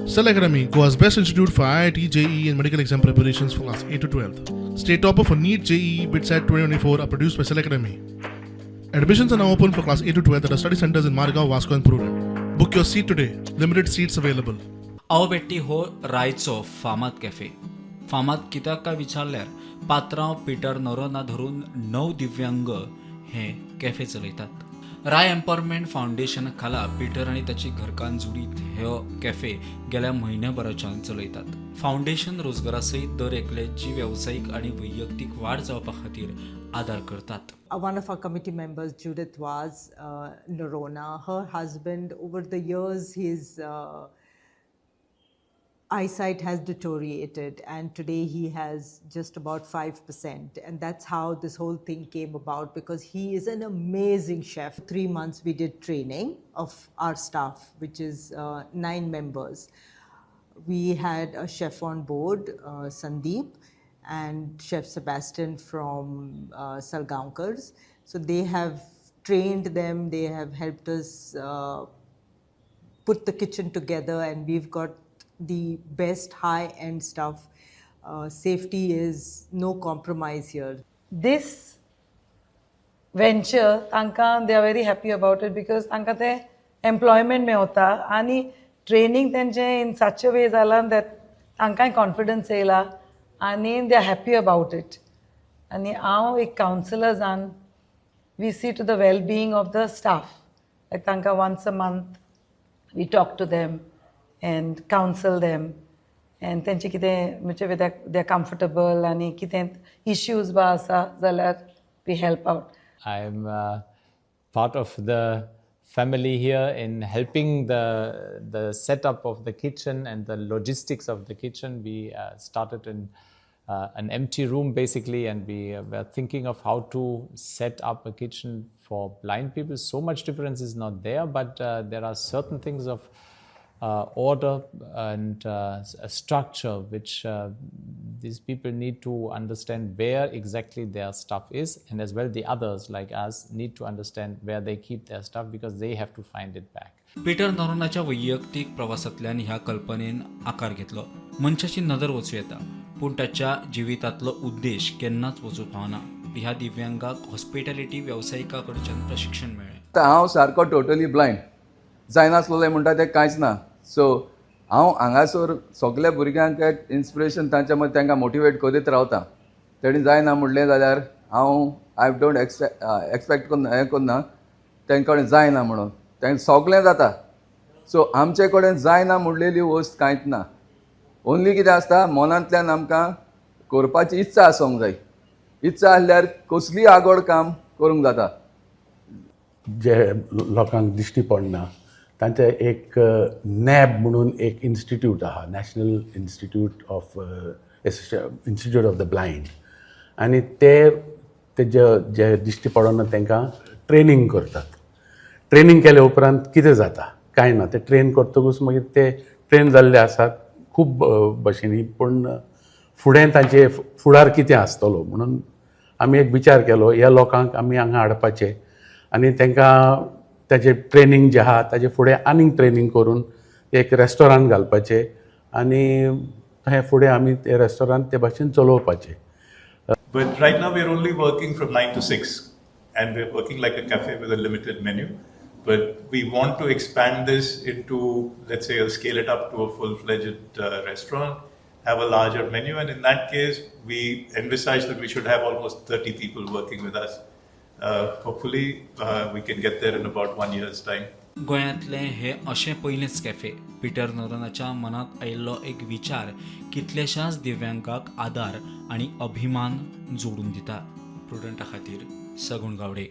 Cell Academy, Goa's best institute for IIT, JEE, and medical exam preparations for class 8 to 12. State topper for NEET, JEE, BITSAT 2024 are produced by Cell Academy. Admissions are now open for class 8 to 12 at our study centers in Margao, Vasco, and Prudent. Book your seat today. Limited seats available. आओ बेट्टी हो रायचो फामाद cafe. फामाद कित्याक काय विचारल्यार पात्रांव Peter Noronha धरून णव दिव्यांग हे कॅफे चलयतात. राय एम्पॉवरमेंट फावंडेशन खाला पिटर आनी ताची घरकान्न जुडीत ह्यो कॅफे गेल्या म्हयन्याभराच्यान चलयतात. फावंडेशन रोजगारा सयत दर एकल्याची वेवसायीक आनी वैयक्तीक वाड जावपा खातीर आदार करतात. One of our committee members, Judith Vaz Norona, her husband, over the years, his eyesight has deteriorated, and today he has just about 5%. And that's how this whole thing came about, because he is an amazing chef. 3 months we did training of our staff, which is nine members. We had a chef on board, Sandeep, and Chef Sebastian from Salgaonkars. So they have trained them, they have helped us put the kitchen together, and we've got the best high end stuff. Safety is no compromise here. This venture तांकां, they are very happy about it because तांकां तें employment मेवता आनी training तेंचें in सच अ वे जालां that तांकांय confidence येयला आनी they are happy about it. आनी हांव एक कावन्सिलर जावन we see to the well being of the staff, like तांकां once a month we talk to them and counsel them and तेंचें कितें म्हणजे they are comfortable आनी कितें इश्यूज बा आसा जाल्यार we help out. I'm part of the family here in helping the setup of the kitchen and the logistics of the kitchen. We started in an empty room, basically, and we were thinking of how to set up a kitchen for blind people. So much difference is not there, but there are certain things of order and a structure which these people need to understand, where exactly their stuff is, and as well the others like us need to understand where they keep their stuff, because they have to find it back. Peter नोरोनाच्या वैयक्तीक प्रवासांतल्यान ह्या कल्पनेन आकार घेतलो. मनशाची नदर वचूं येता, पूण ताच्या जिवितांतलो उद्देश केन्नाच वचूंक फावना. ह्या दिव्यांगाक हॉस्पिटॅलिटी वेवसायिका कडच्यान प्रशिक्षण मेळ्ळें. आतां हांव सारको टोटली ब्लायंड जायनासलें म्हणटा तें कांयच ना. सो हांव हांगासर सगल्या भुरग्यांक एक इन्स्पिरेशन, तांच्या मदीं तांकां मोटिवेट करीत रावता. तेणी जायना म्हणलें जाल्यार हांव I don't expect करून हें करना तेंचे कडेन जायना म्हणून. तें सगळें जाता. सो आमचे कडेन जायना म्हणलेली वस्त कांयच ना. ओन्ली कितें आसता, मनांतल्यान आमकां करपाची इत्सा आसूंक जाय. इत्सा आसल्यार कसलीय आगोड काम करूंक जाता. जे लोकांक दिश्टी पडना तांचे एक नॅब म्हणून एक इन्स्टिट्यूट आहा, National Institute of the Blind, आनी ते तेजे जे दिश्टी पडना तांकां ट्रेनींग करतात. ट्रेनींग केले उपरांत कितें जाता? कांय ना. ते ट्रेन करतकूच मागीर ते ट्रेन जाल्ले आसात खूब भशेनी, पूण फुडें तांचे फुडार कितें आसतलो म्हणून आमी एक विचार केलो, ह्या लोकांक आमी हांगा हाडपाचे आनी तांकां ताजें ट्रेनींग जें आहा ताजे फुडें आनीक ट्रेनींग करून एक रेस्टॉरंट घालपाचें आनी हें फुडें आमी तें रेस्टॉरंट ते भाशेन चलोवपाचें. But right now we're only working from 9 to 6 and we're working like a cafe with a limited menu. But we want to expand this into, let's say, scale it up to a full fledged restaurant, have a larger menu. And in that case, we envisage that we should have almost 30 people working with us. Hopefully, we can get there in about one year's time. गोंयांतलें हें अशें पयलेंच cafe. Peter नोरोनाच्या मनांत आयिल्लो एक विचार कितल्याशाच दिव्यांगाक आदार आनी अभिमान जोडून दिता. प्रुडंटा खातीर सगुण गावडे.